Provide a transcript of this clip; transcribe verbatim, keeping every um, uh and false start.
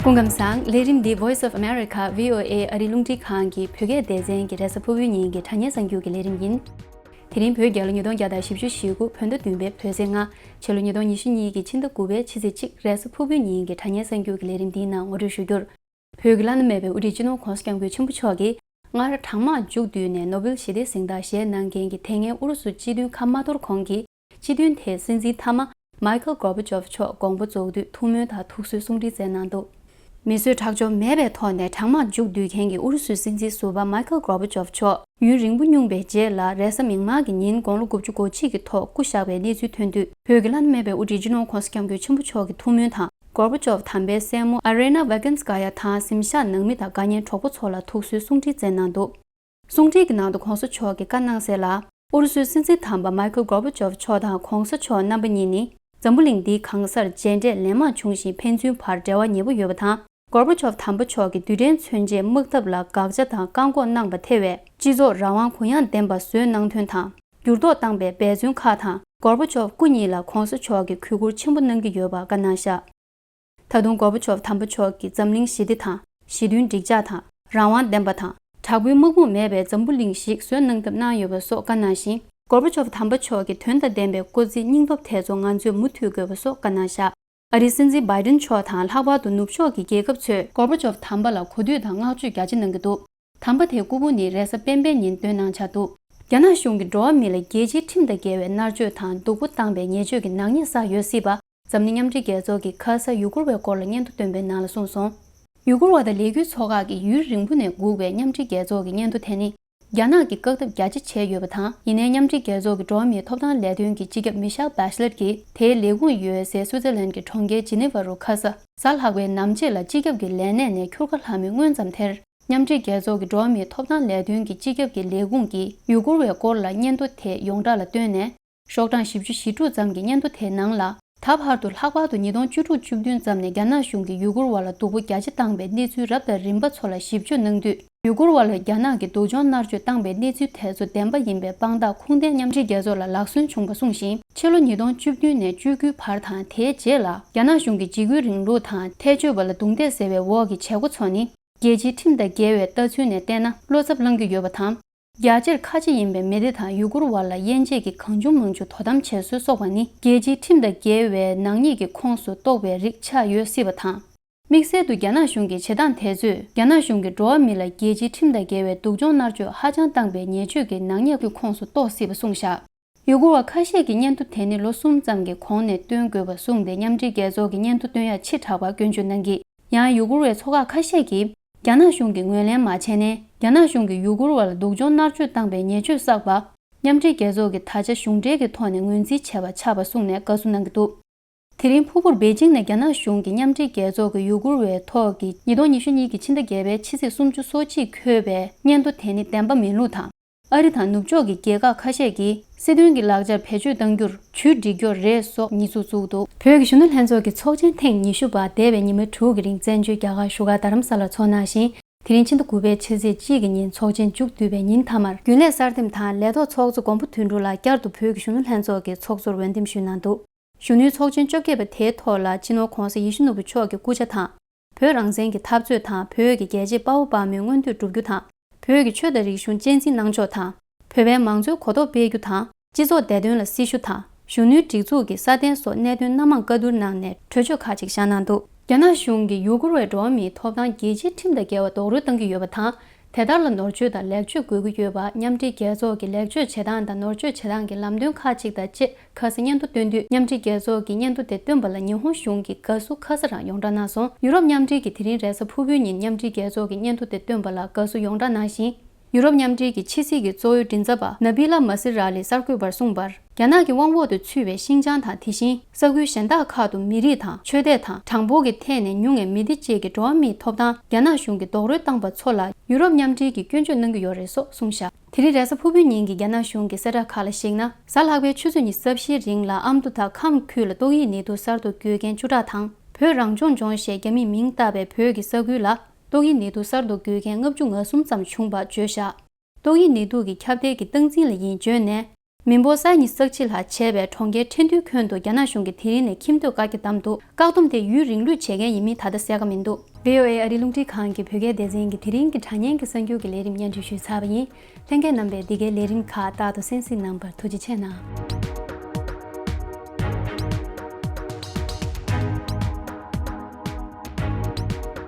སྐུ་ཁམས་བཟང་། ལས་རིམ་འདི་Voice of America, V O A ཨ་རིའི་རླུང་འཕྲིན་ཁང་གི་བོད་སྐད་སྡེ་ཚན་གྱི་རེས་གཟའ་ཕུར་བུའི་ཉིན་གྱི་དྲ་བརྙན་གསར་འགྱུར་གྱི་ལས་རིམ་ཡིན། དེ་རིང་བོད་རྒྱལ་ལོ་ཉིས་སྟོང་བརྒྱ་དང་བཞི་བཅུ་ཞེ་དགུ་བོད་ཟླ་བདུན་པའི་བོད་ཚེས་ལྔ། ཕྱི་ལོ་ཉིས་སྟོང་ཉི་ཤུ་གཉིས་ཀྱི་ཕྱི་ཟླ་དགུ་པའི་ཕྱི་ཚེས་གཅིག་རེས་གཟའ་ཕུར་བུའི་ཉིན་གྱི་དྲ་བརྙན་གསར་འགྱུར་གྱི་ལས་རིམ་འདིའི་ནང་ངོ་སྤྲོད་ཞུ་རྒྱུར། བོད་ཀྱི་བླ་ན་མེད་པའི་དབུ་ཁྲིད་སྤྱི་ནོར་༸གོང་ས་༸སྐྱབས་མགོན་ཆེན་པོ་མཆོག་གིས་སྔར་གྲང་དམག་མཇུག་བསྡུས་ནས་ནོ་བེལ་ཞི་བདེའི་གཟེངས་རྟགས་བཞེས་གནང་མཁན་གྱི་དེ་སྔའི་ཨུ་རུ་སུ་སྤྱི་མཐུན་ཁ་མ་གཏོར་གོང་གི་སྤྱི་མཐུན་དེའི་སྲིད་འཛིན་མཐའ་མ་མའི་ཁལ་གོར་བྷ་ཆོབ་མཆོག་དགོངས་པ་རྫོགས་དུས་ཐུགས་སྨོན་དང་ཐུགས་གསོའི་གསུང་འཕྲིན་སྩལ་གནང་འདུག་མི་གསོད་ཁྲག་སྦྱོར་མེད་པའི་ཐོག་ནས་གྲང་དམག་མཇུག་བསྡུས་མཁན་གྱི་ཨུ་རུ་སུའི་སྲིད་འཛིན་ཟུར་པ་མའི་ཁལ་གོར་བྷ་ཆོབ་མཆོག་ཡུན་རིང་པོ་སྙུང་བའི་རྗེས་ལ་རེས་གཟའ་མིག་དམར་གྱི་ཉིན་དགུང་ལོ་དགུ་བཅུ་གོ་གཅིག་གི་ཐོག་སྐུ་གཤེགས་པའི་གནས་ཚུལ་ཐོན་དུས། བོད་ཀྱི་བླ་ན་མེད་པའི་དབུ་ཁྲིད་སྤྱི་ནོར་༸གོང་ས་༸སྐྱབས་མགོན་ཆེན་པོ་མཆོག་གི་ཐུགས་སྨོན་དང་། གོར་བྷ་ཆོབ་དམ་པའི་སྲས་མོ་ཨ་རེ་ན་ཝེ་ཀན་སི་ཀ་ཡ་དང་གཟིམ་ཤག་ནང་མི་དང་དགའ་ཉེ་གྲོགས་པོ་ཚོ་ལ་ཐུགས་གསོའི་གསུང་འཕྲིན་སྩལ་གནང་འདུག་གསུང་འཕྲིན་གྱི་ནང་དུ་༸གོང་ས་མཆོག་གིས་བཀའ་གནང་གསལ་ལ། ཨུ་རུ་སུའི་སྲིད་འཛིན་དམ་པ་མའི་ཁལ་གོར་བྷ་ཆོབ་མཆོག་དང་༸གོང་ས་མཆོག་རྣམ་པ་གཉིས་ནི། འཛམ་བུ་གླིང་འདིའི་གང་སར་མཇལ་འཕྲད་ལན་མང་བྱུང་ཞིང་ཕན་ཚུན་བར་འབྲེལ་བ་ཉེ་པོ་ཡོད་པ་དང་། གོར་བྷ་ཆོབ་དམ་པ་མཆོག་གིས་རྡུལ་ཕྲན་མཚོན་ཆའི་དམག་འཐབ་ལ་དགག་བྱ་དང་བཀག་འགོག་གནང་པ་ཐེ་བའི་སྤྱི་ཚོགས་རང་དབང་གུ་ཡངས་ལྡན་པ་བཟོས་གནང་དོན་དང་། འགྱུར་ལྡོག་བཏང་པའི་འབད་བརྩོན་ཁག་དང་། གོར་བྷ་ཆོབ་སྐུ་ཉིད་ལ་༸གོང་ས་མཆོག་གིས་གུས་བཀུར་ཆེན་པོ་གནང་གི་ཡོད་པ་བཀའ་གནང་བཞག་ད་དུང་གོར་བྷ་ཆོབ་དམ་པ་མཆོག་གིས་འཛམ་གླིང་ཞི་བདེ་དང་། ཞི་མཐུན་འགྲིག་འཇགས་དང་། རང་དབང་ལྡན་པ་དང་། དྲག་པོའི་དམག་དཔུང་མེད་པའི་འཛམ་བུ་གླིང་ཞིག་བཟོས་གནང་ཐབས་གནང་ཡོད་པ་སོགས་བཀའ་གནང་ཞིང་། གོར་བྷ་ཆོབ་དམ་པ་མཆོག་གི་དོན་དང་ལྡན་པའི་སྐུ་ཚེའི་སྙིང་སྟོབས་དེ་ཚོ་ང་ཚོས་མུ་མཐུད་དགོས་པ་སོགས་བཀའ་གནང་བཞག་ཨ་རིའི་སྲིད་འཛིན་བྷའི་ཏིན་མཆོག་དང་ལྷག་པར་དུ་ནུབ་ཕྱོགས་ཀྱི་རྒྱལ་ཁབ་ཚོས་གོར་བྷ་ཆོབ་དམ་པ་ལ་གོ་ཐོས་དང་བསྔགས་བརྗོད་རྒྱ་ཆེ་གནང་གི་འདུག་དམ་པ་དེའི་སྐུ་ཕུང་ནི་རེས་གཟའ་སྤེན་པའི་ཉིན་བཏོན་གནང་འཆར་འདུག་རྒྱ་ནག་གཞུང་གིས་འགྲོ་བ་མི་ལ་རྒྱལ་སྤྱིའི་ཁྲིམས་དང་འགལ་བའི་མནར་གཅོད་དང་སྡུག་པོ་བཏང་པའི་ཉེས་སྤྱོད་ཀྱི་ནག་ཉེས་བསགས་ཡོད་སྲིད་པ། འཛམ་གླིང་མཉམ་འབྲེལ་རྒྱལ་ཚོགས་ཀྱི་ཁ་ས་ཡུ་གུར་བའི་སྐོར་ལ་སྙན་ཐོ་བཏོན་པའི་ནང་ལ་གསུངས་སོང་། ཡུ་གུར་བ་དང་ལས་འགུལ་ཚོགས་ཁག་གིས་ཡུན་རིང་པོ་ནས་སྒུག་པའི་མཉམ་འབྲེལ་རྒྱལ་ཚོགས་ཀྱི་སྙན་ཐོ་དེ་ནི། རྒྱ་ནག་གིས་བཀག་སྡོམ་རྒྱ་ཆེ་བྱས་ཡོད་པ་དང་། ཡིན་ནའི་མཉམ་འབྲེལ་རྒྱལ་ཚོགས་ཀྱི་འགྲོ་བ་མིའི་ཐོབ་ཐང་ལས་དོན་གྱི་སྤྱི་ཁྱབ་མི་ཤེལ་བྷེ་ཤ་ལེཊ་ཀྱིས་དེའི་ལས་ཁུངས་ཡོད་སའི་སུའུ་ཙེར་ལན་གྱི་གྲོང་ཁྱེར་ཇི་ནི་ཝ་རུ་ཁ་ས་གཟའ་ལྷག་པའི་ནམ་ཕྱེད་ལ་སྤྱི་ཁྱབ་ཀྱི་ལས་གནས་ནས་འཁྱུར་ཁ་ལྷག་མོད་སྔོན་ཙམ་དེར། མཉམ་འབྲེལ་རྒྱལ་ཚོགས་ཀྱི་འགྲོ་བ་མིའི་ཐོབ་ཐང་ལས་དོན་གྱི་སྤྱི་ཁྱབ་ཀྱི་ལས་ཁུངས་ཀྱིས་ཡུ་གུར་བའི་སྐོར་ལ་སྙན་ཐོ་དེ་ཡོངས་གྲགས་ལ་བཏོན་ནས། ཤོག་གྲངས་བཞི་བཅུ་ཞེ་དྲུག་ཙམ་གྱི་སྙན་ཐོ་དེའི་ནང་ལ། ད་བར་དུ་ལྷག་པར་དུ་ཉིས་སྟོང་བཅུ་དྲུག་བཅུ་བདུན་ཙམ་ནས་རྒྱ་ནག་གཞུང་གིས་ཡུ་གུར་བ་ལ་སྡུག་པོ་རྒྱ་ཆེ་བཏང་པའི་གནས་ཚུལ་རབ་དང་རིམ་པ་ཚོ་ལ་ཞིབ་དཔྱོད་གནང་དུས། ཡུ་གུར་བ་ལ་རྒྱ་ནག་གིས་སྡུག་སྦྱོང་མནར་གཅོད་བཏང་པའི་གནས་ཚུལ་དེ་ཚོ་བདེན་པ་ཡིན་པའི་དཔང་རྟགས་ཁུངས་ལྡན་མཉམ་འབྲེལ་རྒྱལ་ཚོགས་ལ་ལག་སོན་བྱུང་བ་གསུངས་ཤིང་། ཕྱི་ལོ་ཉིས་སྟོང་བཅུ་བདུན་ནས་བཅུ་དགུའི་བར་དང་དེའི་རྗེས་ལ། རྒྱ་ནག་གཞུང་གིས་འཇིགས་སྐུལ་རིང་ལུགས་དང་ཐལ་སྤྱོད་པ་ལ་རྡུང་རྡེག་ཟེར་བའི་འོག་གི་བྱེད་སྒོ་ཚོ་ནི། རྒྱལ་སྤྱིའི་ཁྲིམས་དང་འགལ་བའི་ལྟ་ཚུལ་ནས་བལྟས་ན་བློ་འཚབ་ལངས་ཀྱི་ཡོད་པ་དང་། རྒྱ་ཆེར་ཁ་ཆེ་ཡིན་པའི་མི་སྡེ་དང་ཡུ་གུར་བ་ལ་དབྱེ་འབྱེད་ཀྱིས་གང་བྱུང་མང་བྱུང་དོ་དམ་བྱེད་སྲོལ་སོགས་པ་ནི་རྒྱལ་སྤྱིའི་ཁྲིམས་དང་འགལ་བའི་ནག་ཉེས་ཀྱི་ཁོངས་སུ་གཏོགས་པའི་རིགས་ཆགས་ཡོད་སྲིད་པ་དང་། དམིགས་བསལ་དུ་རྒྱ་ནག་གཞུང་གི་བྱེད་སྟངས་དེ་ཚོས་རྒྱ་ནག་གཞུང་གིས་འགྲོ་བ་མི་ལ་རྒྱལ་སྤྱིའི་ཁྲིམས་དང་འགལ་བའི་སྡུག་སྦྱོང་མནར་གཅོད་ཧ་ཅང་བཏང་པའི་ཉེས་སྤྱོད་ཀྱི་ནག་ཉེས་ཀྱི་ཁོངས་སུ་གཏོགས་སྲིད་པ་གསུངས་བཞག་ཡུ་གུར་བ་ཁ་ཤས་ཀྱིས་སྙན་ཐོ་དེ་ནི་ལོ་གསུམ་ཙམ་གྱི་གོང་ནས་བཏོན་དགོས་པ་གསུངས་ཏེ། མཉམ་འབྲེལ་རྒྱལ་ཚོགས་ཀྱི་སྙན་ཐོ་བཏོན་ཡ་ཕྱི་དྲགས་པར་སྐྱོན་བརྗོད་གནང་གིས། ཡང་ཡུ་གུར་བའི་ཚོགས་ཁག་ཁ་ཤས་ཀྱིས། རྒྱ་ནག་གཞུང་གིས་ངོས་ལེན་མ་བྱས་ནས། རྒྱ་ནག་གཞུང་གིས་ཡུ་གུར་བ་ལ་སྡུག་སྦྱོང་མནར་གཅོད་བཏང་པའི་ཉེས་སྤྱོད་བསགས་པ། མཉམ་འབྲེལ་རྒྱལ་ཚོགས་ཀྱིས་ད་ཆ་གཞུང་འབྲེལ་གྱི་ཐོག་ནས་ངོས་འཛིན་བྱས་པ་ཆགས་པ་གསུངས་ནས་དགའ་བསུ་གནང་གི་འདུག་དེ་རིང་ཕུར་བུར་པེ་ཅིང་ནས་རྒྱ་ནག་གཞུང་གིས་མཉམ་འབྲེལ་རྒྱལ་ཚོགས་ཀྱི་ཡུ་གུར་བའི་ཐོག་གི་ཉིས་སྟོང་ཉི་ཤུ་གཉིས་ཀྱི་ཕྱི་ཟླ་བརྒྱད་པའི་ཕྱི་ཚེས་སུམ་ཅུ་སོ་གཅིག་འཁོད་པའི་སྙན་ཐོ་དེ་ནི་བདེན་པ་མིན་ལུགས་དང་། ཨ་རི་དང་ནུབ་ཕྱོགས་ཀྱི་རྒྱལ་ཁག་ཁ་ཤས་ཀྱིས་སྲིད་དོན་གྱི་ལག་ཆར་བེད་སྤྱོད་གཏང་རྒྱུར་ཇུས་སྒྲིག་རྒྱུ་རེད་སོགས་ཉེས་འཛུགས་བཙུགས་འདུག་བོད་ཀྱི་གཞོན་ནུ་ལྷན་ཚོགས་ཀྱི་ཚོགས་ཆེན་ཐེངས་ཉི་ཤུ་པ་འདས་པའི་ཉི་མ་དྲུག་གི་རིང་བཙན་བྱོལ་རྒྱ་གར་བཞུགས་སྒར་རྡ་རམ་ས་ལར་འཚོགས་གནང་ཞིང་། དེ་རིང་ཕྱི་ཟླ་དགུ་པའི་ཕྱི་ཚེས་གཅིག་གི་ཉིན་ཚོགས་ཆེན་མཇུག་བསྡུས་པའི་ཉིན་མཐའ་མར་རྒྱུན་ལས་གསར་འདེམས་དང་ལས་ཐོག་ཚོགས་གཙོ་མགོན་པོ་དོན་གྲུབ་ལགས་བསྐྱར་དུ་བོད་ཀྱི་གཞོན་ནུ་ལྷན་ཚོགས་ཀྱི་ཚོགས་གཙོར་འོས་འདེམས་ཞུས་གནང་འདུག་གཞོན་ནུའི་ཚོགས་ཆེན་བཅོ་བརྒྱད་པ་དེའི་ཐོག་ལ་སྤྱི་ནོར་༸གོང་ས་༸ཡིད་བཞིན་ནོར་བུ་མཆོག་གི་སྐུ་ཕྱྭ་དང་། བོད་རང་བཙན་གྱི་འཐབ་རྩོད་དང་བོད་ཀྱི་རྒྱལ་གཅེས་དཔའ་བོ་དཔའ་མོའི་མངོན་འདོད་བསྒྲུབ་རྒྱུ་དང་། བོད་ཀྱི་ཆོས་དང་རིག་གཞུང་གཅེས་འཛིན་གནང་ཕྱོགས་དང་། བོད་པའི་མང་གཙོའི་གོ་རྟོགས་སྤེལ་རྒྱུ་དང་། སྤྱི་ཚོགས་བདེ་དོན་ལ་སྲི་ཞུ་དང་། གཞོན་ནུའི་སྒྲིག་འཛུགས་ཀྱི་སྲ་བརྟན་སོགས་གནད་དོན་སྣ་མང་བཀའ་བསྡུར་གནང་ནས་གྲོས་ཆོད་ཁག་ཅིག་བཞག་གནང་འདུག་རྒྱ་ནག་གཞུང་གིས་ཡུ་གུར་བའི་འགྲོ་བ་མིའི་ཐོབ་ཐང་རྒྱལ་སྤྱིའི་ཁྲིམས་དང་འགལ་བར་རྡོག་རོལ་གཏོང་གི་ཡོད་པ་དང་། དེ་ལྟར་ལ་ནོར་བཅོས་དང་ལེགས་བཅོས་དགོས་ཀྱི་ཡོད་པ། མཉམ་འབྲེལ་རྒྱལ་ཚོགས་ཀྱི་ལེགས་བཅོས་བྱེད་སྟངས་དང་ནོར་བཅོས་བྱེད་སྟངས་ཀྱི་ལམ་སྟོན་ཁག་ཅིག་དང་བཅས། ཁ་སང་སྙན་ཐོ་བཏོན་དུས། མཉམ་འབྲེལ་རྒྱལ་ཚོགས་ཀྱིས་སྙན་ཐོ་དེ་བཏོན་པ་ལ་ཉི་ཧོང་གཞུང་གིས་དགའ་བསུ་ཁ་ས་རང་ཡོངས་གྲགས་གནང་སོང་། ཡུ་རོབ་མཉམ་འབྲེལ་གྱིས་དེ་རིང་རེས་གཟའ་ཕུར་བུའི་ཉིན་མཉམ་འབྲེལ་རྒྱལ་ཚོགས་ཀྱི་སྙན་ཐོ་དེ་བཏོན་པ་ལ་དགའ་བསུ་ཡོངས་གྲགས་གནང་ཞིང་། ཡུ་རོབ་མཉམ་འབྲེལ་གྱི་ཕྱི་སྲིད་ཀྱི་གཙོ་བོའི་མགྲིན་ཚབ་པ་ན་བི་ལ་མ་སི་ར་ལི་གསར་འགོད་པར་གསུངས་པར། རྒྱ་ནག་གི་དབང་འོག་ཏུ་ཚུད་པའི་ཤིན་ཅང་དང་དེ་བཞིན་ས་ཁུལ་གཞན་དག་ཁག་ཏུ་མི་རིགས་དང་ཆོས་དད་དང་གྲངས་འབོར་གྱི་ཐད་ནས་ཉུང་བའི་མི་སྡེ་བཅས་ཀྱི་འགྲོ་བ་མིའི་ཐོབ་ཐང་རྒྱ་ནག་གཞུང་གིས་རྡོག་རོལ་བཏང་པ་ཚོ་ལ་ཡུ་རོབ་མཉམ་འབྲེལ་གྱིས་སྐྱོན་བརྗོད་གནང་གི་ཡོད་རེད་སོགས་གསུངས་བཞག་དེ་རིང་རེས་གཟའ་ཕུར་བུའི་ཉིན་གྱི་རྒྱ་ནག་གཞུང་གི་གསལ་བསྒྲགས་ཁག་ལ་གཞིགས་ན། གཟའ་ལྷག་པའི་ཆུ་ཚོད་ཉི་ཤུ་རྩ་བཞིའི་རིང་ལ་ཨ་མདོ་དང་ཁམས་ཁུལ་ལ་ཏོག་དབྱིབས་ནད་དུག་གསར་དུ་འགོས་མཁན་བཅུ་ཕྲག་དང་། བོད་རང་སྐྱོང་ལྗོངས་ཞེས་རྒྱ་མིས་མིང་བཏགས་པའི་བོད་ཀྱི་ས་ཁུལ་ལ་ཏོག་དབྱིབས་ནད་དུག་གསར་དུ་འགོས་མཁན་ལྔ་བཅུ་ང་གསུམ་ཙམ་བྱུང་བ་བརྗོད་བཞག་ཏོག་དབྱིབས་ནད་དུག་གི་ཁྱབ་གདལ་གྱི་སྟངས་འཛིན་ལ་ཡིན་བརྗོད་ནས། མི་འབོར་ས་ཉི་ཤུ་རྩ་གཅིག་ལྷག་བྱས་པའི་གྲོང་ཁྱེར་ཁྲེང་ཏུའུ་ཁྱོན་དུ་རྒྱ་ནག་གཞུང་གིས་དེ་རིང་ནས་ཁྱིམ་སྡོད་བཀག་རྒྱ་བསྡམས་འདུག་བཀག་སྡོམ་དེ་ཡུན་རིང་ལོས་བྱེད་མཁན་ཡིན་མིན་ད་ལྟ་གསལ་ཁ་མི་འདུག་བྷི་ཨོ་ཨེ་ཨ་རིའི་རླུང་འཕྲིན་ཁང་གི་བོད་སྐད་སྡེ་ཚན་གྱིས་དེ་རིང་གི་དྲ་བརྙན་གྱི་གསར་འགྱུར་གྱི་ལས་རིམ་སྙན་སྒྲོན་ཞུས་ཚར་བ་ཡིན། ལྷན་རྒྱས་རྣམ་པས་འདི་གའི་ལས་རིམ་ཁག་ཏག་ཏུ་གསན་གཟིགས་གནང་བར་ཐུགས་རྗེ་ཆེ་གནང་།